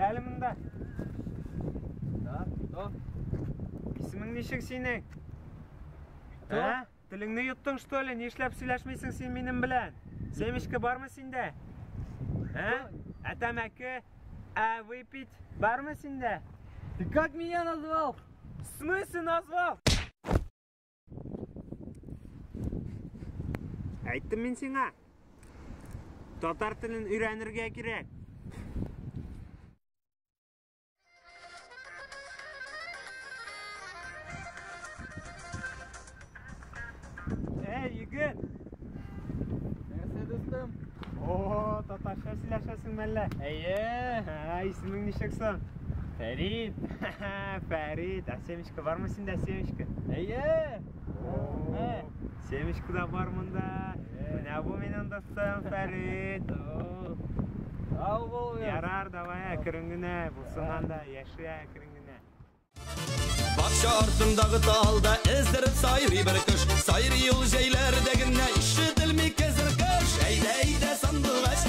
Кил әле монда. Да, что? Исемең ничек синең? Кто? Ә? Телеңне йоттың, что ли? Нишләп сөйләшмисең син минем белән? Семечка бармы синдә? Ә? Ә тәмәке? Ә выпить бармы синдә? Ты как меня назвал? В смысле назвал? Әйттем мин сиңа. Татар телен өйрәнергә кирәк. Әй, егет! Нәрсә, дустым? О, татарча сөйләшәсең мәллә? Әйе. Ә, исемең ничек соң? Фәрид. Фәрид, ә семечка бармы синдә, семечка? Әйе. О, семечка да бар монда. Менә бу минем дустым Фәрид. Сау булыгыз. Ярар, давай әкрен генә, булсын анда, яши әкрен генә. Бакча артындагы талда эздереп сайрый бер кош. Сайрый ул җәйләрдә генә, ишетелми хәзер кыш. Әйдә, әйдә, сандугач,